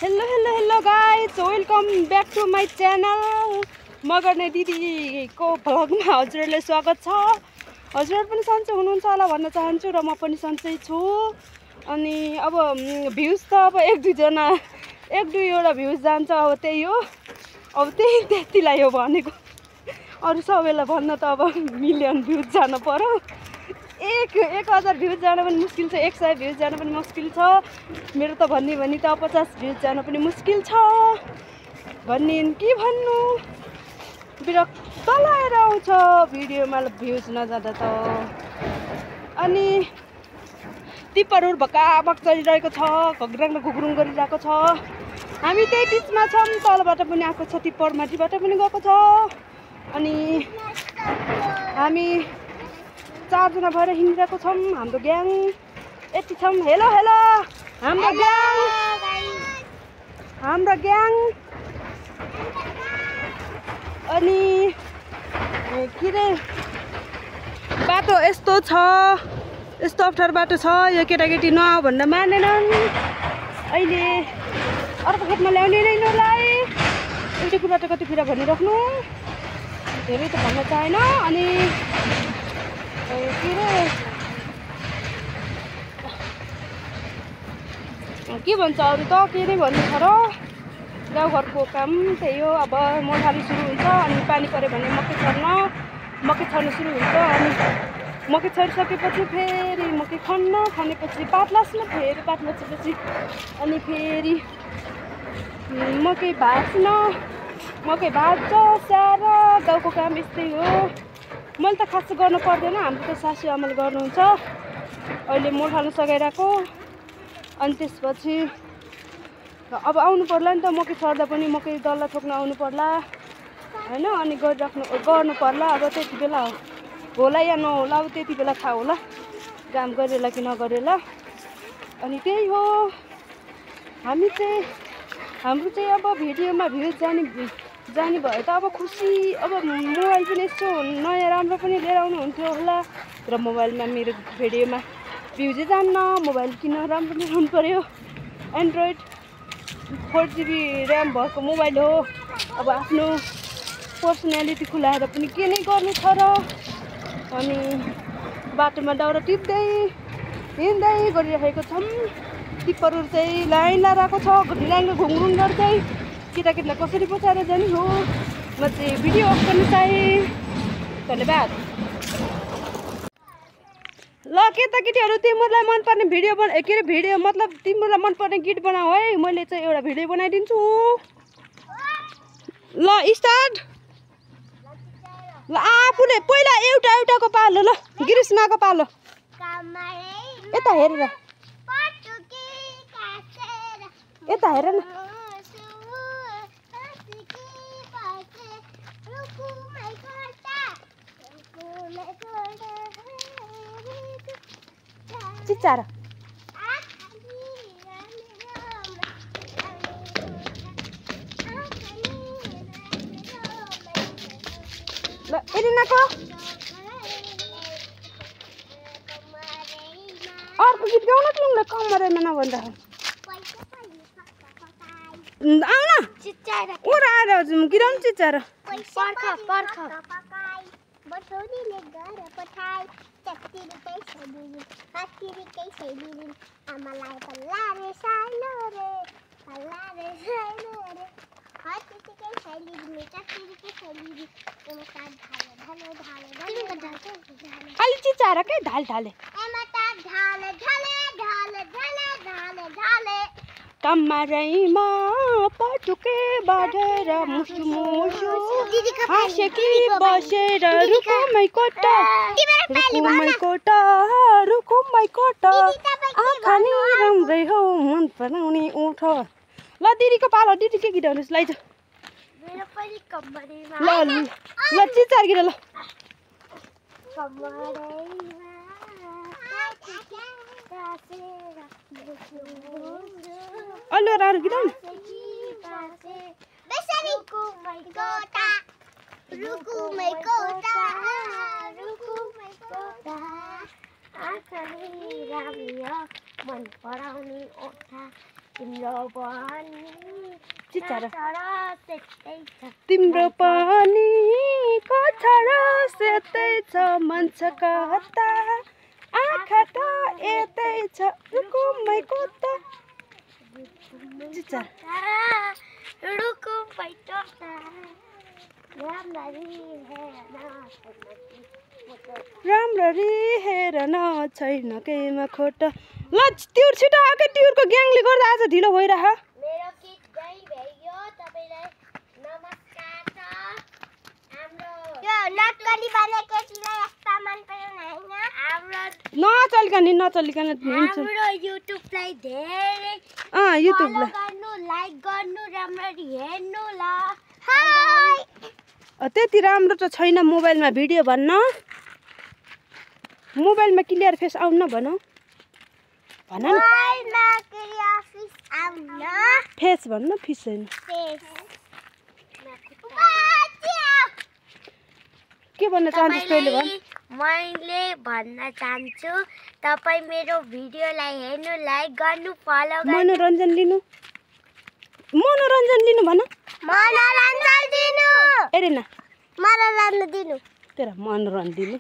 Hello guys, welcome back to my channel. म गर्ने दिदीको भ्लगमा हजुरहरुलाई स्वागत छ। हजुरहरु पनि सन्चै हुनुहुन्छ होला भन्न चाहन्छु र म पनि सन्चै छु। अनि अब भ्युज त अब एक दुईवटा भ्युज जान्छ, अब त्यही हो। अब त्यतिलाई हो भनेको। अरु सबैलाई भन्न त अब मिलियन भ्युज जान पर्यो। 1000 भ्युज जान पनि मुस्किल छ, 100 भ्युज जान पनि मुस्किल छ। मेरो त भन्ने त 50 भ्युज जान पनि मुस्किल छ। भन्ने के भन्नु, विरक्त लागेर आउँछ भिडियोमा भ्युज नजाँदा त। अनि टिप्परहरु भक्काभक चलिरहेको छ, घग्राङ घुग्रुङ गरिरहेको छ। हामी त्यही बीचमा छौं, तलबाट पनि आएको छ टिप्पर, माथिबाट पनि गएको छ। अनि हामी 4 जना भएर हिँडिरहेको छौं, हाम्रो ग्याङ यति छौं। हेलो हाम्रो ग्याङ। अनि के रे, बाटो यस्तो छ, यस्तो अप्ठ्यारो बाटो छ। यो केटाकेटी नआऊ भन्दा मानेनन्। अहिले अर्को खेतमा ल्याउने नै नलाई। एउटै कुरा त कति कुरा भनिराख्नु, धेरै त भन्न चाहेन। अनि के भन्छ अरू त, के नै भन्नु छ र। गाउँघरको काम त्यही हो। अब मौसम सुरु हुन्छ, अनि पानी पऱ्यो भने मकै छर्न सुरु हुन्छ। अनि मकै छरिसकेपछि फेरि मकै खनेपछि पात लास्न, फेरि पात लासेपछि अनि फेरि मकै भाज्छ स्याहार। गाउँको काम यस्तै हो। मैले त खास गर्नु पर्दैन, हाम्रो त सासू आमाले गर्नुहुन्छ। अहिले मल खान सघाइरहेको। अनि त्यसपछि अब आउनु पर्ला नि त, मकै छर्दा पनि मकै दल्ला ठोक्न आउनु पर्ला हैन। अनि गर्नु पर्ला। अब त्यति बेला होला या नहोला, अब त्यति बेला थाहा होला काम गरेला कि नगरेला। अनि त्यही हो। हाम्रो चाहिँ अब भिडियोमा भ्युज जाने भयो त अब खुसी। अब मोबाइल पनि यस्तो नयाँ राम्रो पनि लिएर आउनुहुन्थ्यो होला, र मोबाइलमा मेरो भिडियोमा भ्युजै जान्न। मोबाइल किन राम्रो ल्याउनु पर्यो। एन्ड्रोइड 4GB ऱ्याम भएको मोबाइल हो। अब आफ्नो पर्सनालिटी खुलाएर पनि के नै गर्नु छ र। अनि बाटोमा दाउरा टिप्दै हिँड्दै गरिरहेको छौँ। टिप्परहरू चाहिँ लाइन लगाएको छ, ढिलाङ्ग घुङरुङ गर्दै। केटाकेटीलाई कसरी बचाएर जाने हो। म चाहिँ भिडियो अफ गर्न चाहेँ। धन्यवाद। ल केटाकेटीहरू, तिमीहरूलाई मनपर्ने भिडियो मतलब तिमीहरूलाई मनपर्ने गीत बनाऊ है। मैले चाहिँ एउटा भिडियो बनाइदिन्छु। ल स्टार्ट। ल आफूले पहिला एउटाको पालो। ल गिरिश्माको पालो। यता हेरेर न। चिच्चार ल एरिनाको अर्को गीत गाउन तिमीलाई कमरेमा नभन्दा आउन ओर आएर गिराउनु चिच्चाएर। अलि चिच्चाएर के ढाले कमरैमा पटुके बाँधेर मुसु हाँसेकी बसेर रुकुमै कोटा आँखा नि राम्रै हो मन पराउने उठ। ल दिदीको पालो, दिदी के गीत गाउनुहोस् लाइज। ल चिच्चार गिर। ल अलि अरू गीत गाउनु। मन पराउने ओठा तिम्रो पनि कथा र सेतै छ मन छ कता आँखा त यतै छ रुकुमै कता राम्ररी हेर न छैन केहीमा खोट ल तिउर छिटो आके तिउरको ग्याङले गर्दा आज ढिलो भइरह मेरो गीत गाइभयो तपाईलाई नमस्कार छ हाम्रो यो नक्कली बने केटीलाई यस्ता मन पर्दैन हैन हाम्रो नचलिकन हिँड्छु हाम्रो युट्युबलाई धेरै युट्युबलाई गर्नु लाइक गर्नु राम्ररी हेर्नु ल हाय त्यति राम्रो त छैन मोबाइलमा भिडियो भन्न मोबाइलमा क्लियर फेस आउन भन भन न मोबाइलमा क्लियर फेस आउन फेस भन्न फिस हैन के भन्न चाहन्छस् तैँले भन मैले भन्न चाहन्छु तपाई मेरो भिडियोलाई हेर्नु लाइक गर्नु फलो गर्नु मनोरञ्जन लिनु भन मनोरञ्जन दिनु एरेना मनोरञ्जन दिनु तेरा मनोरञ्जन दिनु